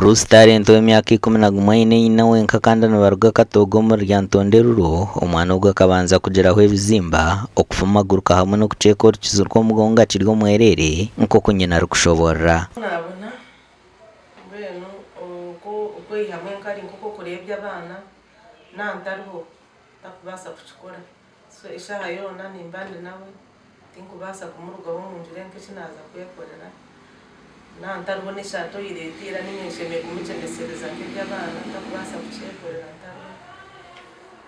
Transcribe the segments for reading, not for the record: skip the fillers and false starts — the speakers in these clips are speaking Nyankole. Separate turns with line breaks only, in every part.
Bruce Talent ow'emyaka 11 aine nyina wenka kandi nibaruga Katooga omuri Lyantonde Rural. Omwana ogu akabanza kugiraho ebizimba, okufa amaguruka hamwe n'okucweka orukizi rw'omugongo akiri omwereere nk'oku nyina arikushoborora.
Nabona mbwenu okweyihamu enkari nk'oku okureebya abaana naaba ntariho ntakubaasa kukikora so eshaaha yoona nimba ndi nawe tinkubaasa kumurugaho ngu ngire nk'eki naaza kwekorera naaba ntariho n'eshaaha toyireeta niinye nshemereire kumugyemesereza nk'eby'abaana ntakubaasa kukyekorera ntariho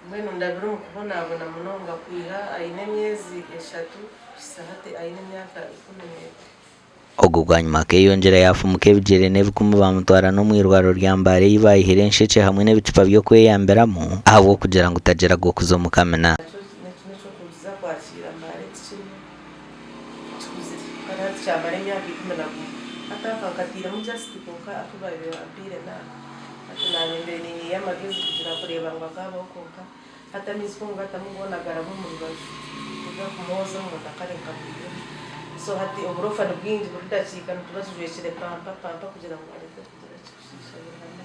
mbwenu ndabire omu kubonabona munonga kwiha aine emyezi eshatu kuhitsya hati aine emyaka 12.
Ogwo bwanyima akeeyongyera yaafumuka ebigyere n'ebikumu baamutwara n'omu irwariro rya Mbale ei baayihire enshekye hamwe n'ebicupa by'okweyambiramu ahabw'okugira ngu tagira g'okuza omu kamina.
Nakyo n'eky'okuza kwakiira Mbale tikiriho, kikuzire kandi hati kyamara emyaka 11. Hati aka nkatairemu just kwonka aku baabaire bampaire naaka. Hati naanye mbaire ninyiha amagezi kugira kureeba ngu akaabaho kwonka Hati amaizi ku ngatamu goona garaba omu rubaju tigakumwoza omunda kare nkamwihamu. So hati oburofa ni bwingi buri dakiika nituba tujwekire pampa pampa kugira ngu areke kugira ki kushiisha buri hamwe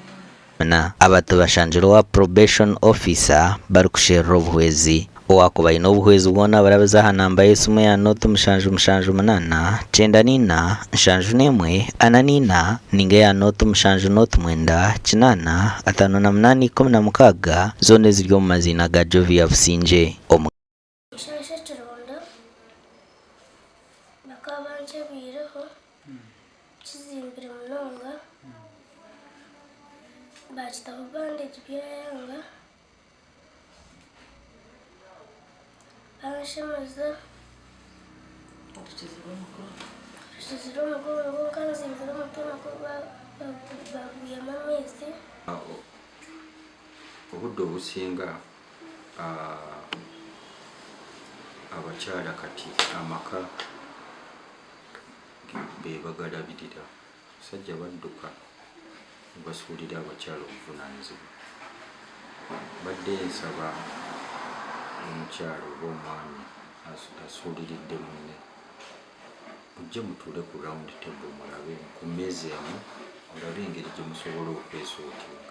hoona.
Na abatu bashangire owa Probation Officer barikusherura obuhwezi. Owakuba aine obuhwezi bwona burabize aha namba y'esimu ya nooti 778, 94, 71, 44 ninga eya nooti mushanju nooti mwenda, kinaana, ataano na munaana 16, zoona eziri omu maziina ga Jovia Busingye. Omu.
Nshasha ekironda bakaba bankyebeireho kizimbire munonga baakitaho bandegi byayanga. Banshemeza rukizire omugongo nkanzimbire omutwe nagwo bagwihamu amaizi.
Obudde obusinga abakyala kati amaka be bagalabirira. Abasajja badduka ne basuulira abakyala obuvunaanyizibwa. Mbadde nsaba omukyala oba omwami asuuliridde munne, mujje mutuule ku round table mulabe ku mmeeza emu mulabe engeri gye musobola okwesootinga.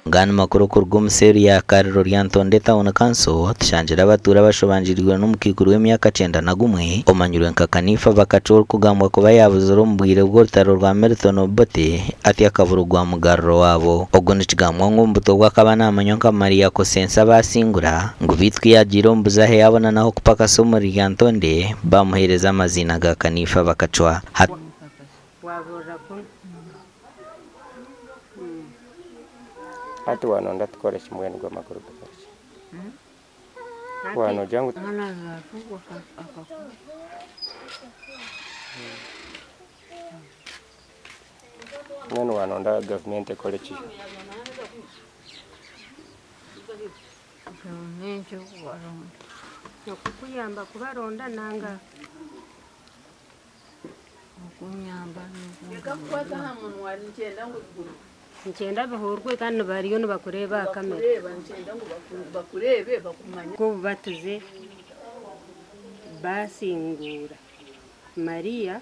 Ganu makuru okuruga omu seeru ya Kariro Lyantonde Town Council, tushangire abatuura abashobangiriirwe n'omukaikuru w'emyaka 91 omanyirwe nka Kanifa Bakacwa orikugambwa kuba yaabuzire omu bwire bw'orutaro rwa Milton Obote atyo akabura ogwa mugaruro waabo. Ogu nikigambwa ngu omu buto bwe akaba naamanywa nka Maria Kosensa Basingura ngu beitu ku yaagiire omu buzahe yaabona n'ah'okupakasa omuri Lyantonde baamuheereza amaziina ga Kanifa Bakacwa. Hati.
Hati waanonda tukore ki mbwenu ago amakuru gakore ki? Waanogira ngu. Mbwenu waanonda gavumenti ekore ki?
Okukuyamba kubaronda nanga. Nikyenda bihurwe kandi bariyo nibakureeba aha kamera. Nk'obubatize basinguura Maria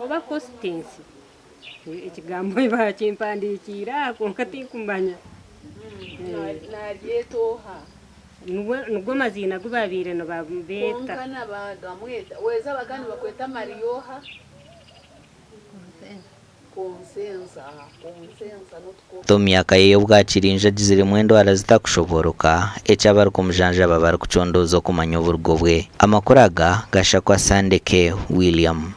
oba Constance ekigambo bakimpandikiire aha kwonka tinkumanya. Nigo maziina agu baabaire nibabeeta.
Omu myaka ye y'obwakirinja agiziremu endwara zitakushobooroka, eki abarikumujanjaba barikucondooza okumanya oburugo bwe. Amakuru aga gashakwa Sandeke William.